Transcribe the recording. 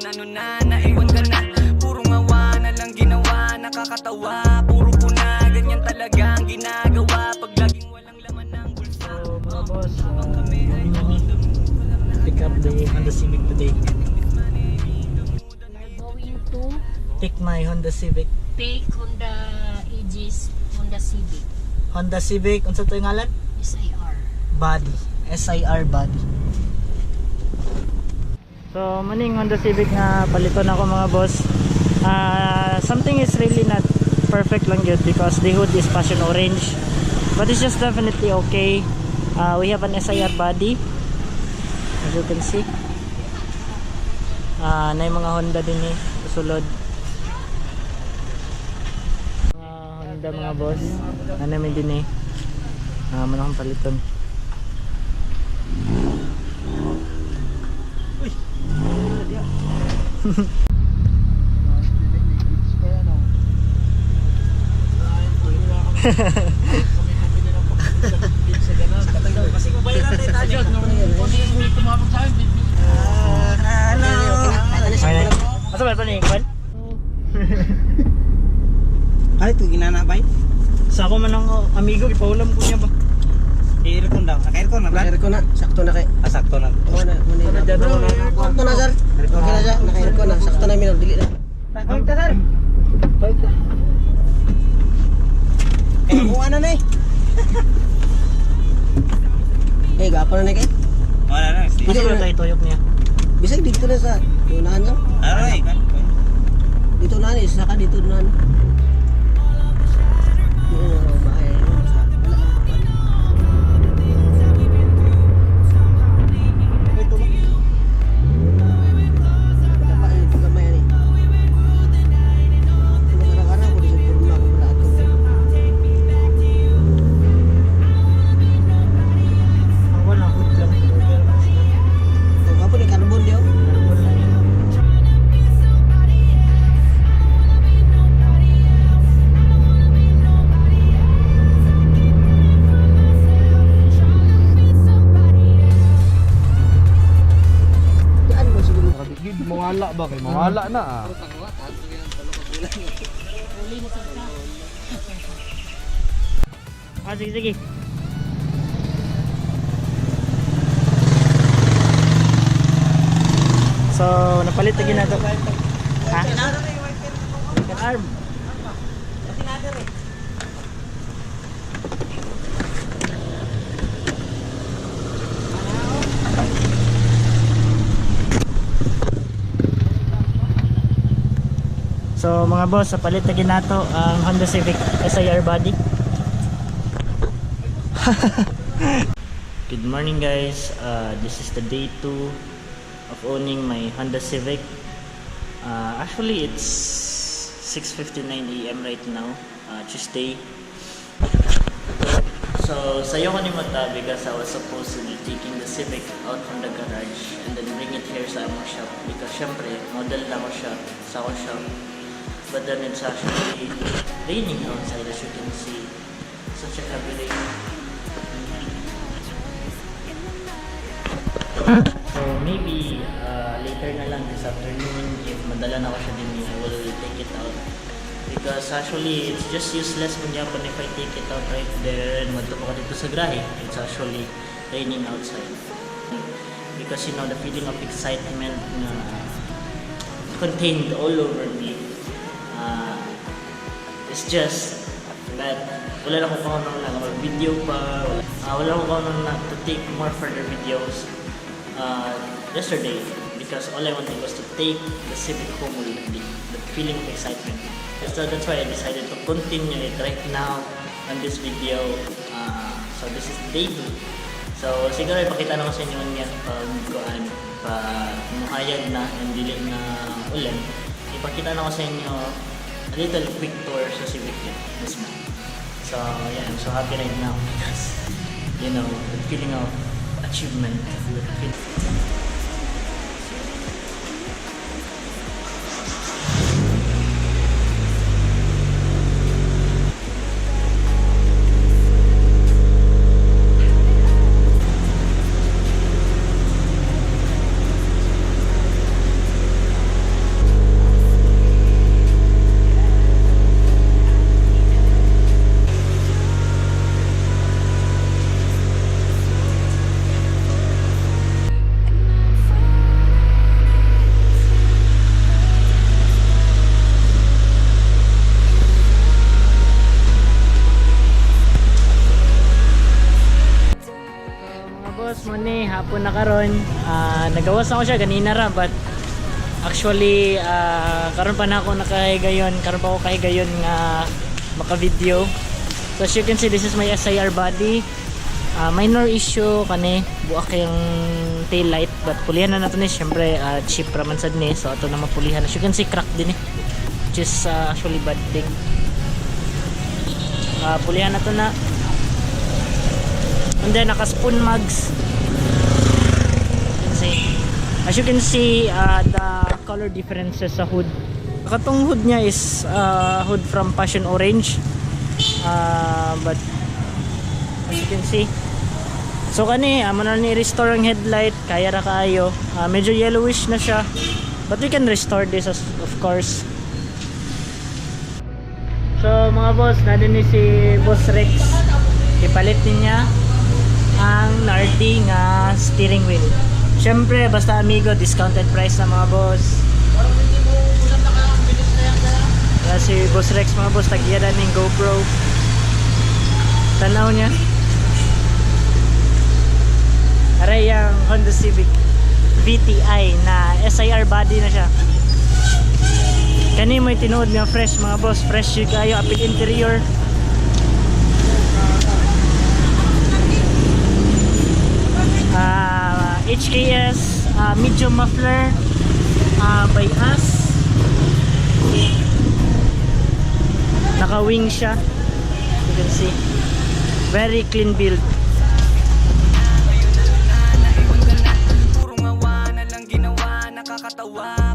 Ano na, naiwan ka na. Puro ngawa na lang ginawa. Nakakatawa, puro puna. Ganyan talaga ang ginagawa pag laging walang laman ng bulsa. So mga boss, pick up the Honda Civic today. We are going to Pick my Honda Civic. Pick Honda Aegis, Honda Civic. Honda Civic, unsa to yung ngalan? SIR. Body. SIR body. So, maning Honda Civic na paliton ako, mga boss. Something is really not perfect lang yun because the hood is passion orange. But it's just definitely okay. We have an SIR body. As you can see. Na yung mga Honda din eh. Sulod. Mga Honda, mga boss. Ano namin din eh. Manakong paliton. Hello. Asa ba ito ni Kwan? Ay, ito ginana bay. Sa ako man ang amigo, ipaulam ko niya ba? I-aircon daw. Naka-aircon na ba? Naka-aircon na, sakto na kay. Ah, sakto na. Oo na, muna na. Sakto na, sir. Okay na siya, naka-aircon na. Sakto na minor, dili na. Balik ta, sir. Balik ta. Eh, kuha na na eh. Eh, gapo na na kay. Wala na. Asa ba tayo tuyok niya? Bisag dito na sa unahan lang. Aray. Dito unahan, isa ka dito unahan. Oo, bahay. Wala lang kuwan. Dapat ito gamay ani. Kung karang-karang ko sa kurma ko wala ato. Ang wala, hood lang. Pero man sila. Kung kapo ni carbon diyo. Carbon lang yun. Diyan mo siguro. Gid mawala ba kay mawala na ah. Ah, sige, sige. So, napalit na ginato. Ha? Arm. So mga boss, sa palit na ginato ang Honda Civic SIR body. Good morning, guys. This is the day 2 of owning my Honda Civic. Actually, it's 6:59 a.m. right now, Tuesday. So, sayo ko ni mata because I was supposed to be taking the Civic out from the garage and then bring it here sa among shop because syempre, model na ko siya sa ako shop. But then it's actually raining outside, as you can see. Such a heavy rain. So maybe later na lang this afternoon, if madala na ko siya din, I will take it out. Because actually, it's just useless kung yapon if I take it out right there and madto pa ko dito sa grahe. It's actually raining outside. Because you know, the feeling of excitement na contained all over me. It's just that wala na akong kaunang na mag-video pa, wala akong kaunang na to take more further videos yesterday because all I wanted was to take the Civic home already, the feeling of excitement. So that's why I decided to continue it right now on this video. So this is day 2. So siguro ipakita na ko sa inyo niya pag kuan, pag muhayag na and dili na ulan. Ipakita na ko sa inyo a little quick tour sa Civic niya mismo. So yeah, I'm so happy right now because the feeling of achievement. The karon. Nagawas ako siya ganina ra, but actually karon pa na ako nakahigayon, karon pa ako kahigayon nga maka-video. So as you can see, this is my SIR body. Minor issue kani, buak yung tail light, but pulihan na nato ni, syempre cheap ra man sad ni, so ato na mapulihan. As you can see, crack din eh, which is actually bad thing. Pulihan na to na. And then naka spoon mags. You can see. As you can see, the color differences sa hood. Katong hood niya is hood from Passion Orange. But as you can see, so kani, amo na ni restore ang headlight, kaya ra kaayo. Medyo yellowish na siya. But we can restore this as, of course. So mga boss, nandun ni si Boss Rex. Ipalit niya ang Nardi nga steering wheel. Siyempre, basta amigo, discounted price na, mga boss. Kaya si Boss Rex, mga boss, tagiya na ning GoPro. Tanaw niya. Aray ang Honda Civic VTI na SIR body na siya. Kani mo tinuod nga fresh, mga boss, fresh yung kayo apil interior. HKS medium muffler by us. Naka-wing siya. You can see. Very clean build. Naiwan ka na. Puro ngawa na lang ginawa. Nakakatawa.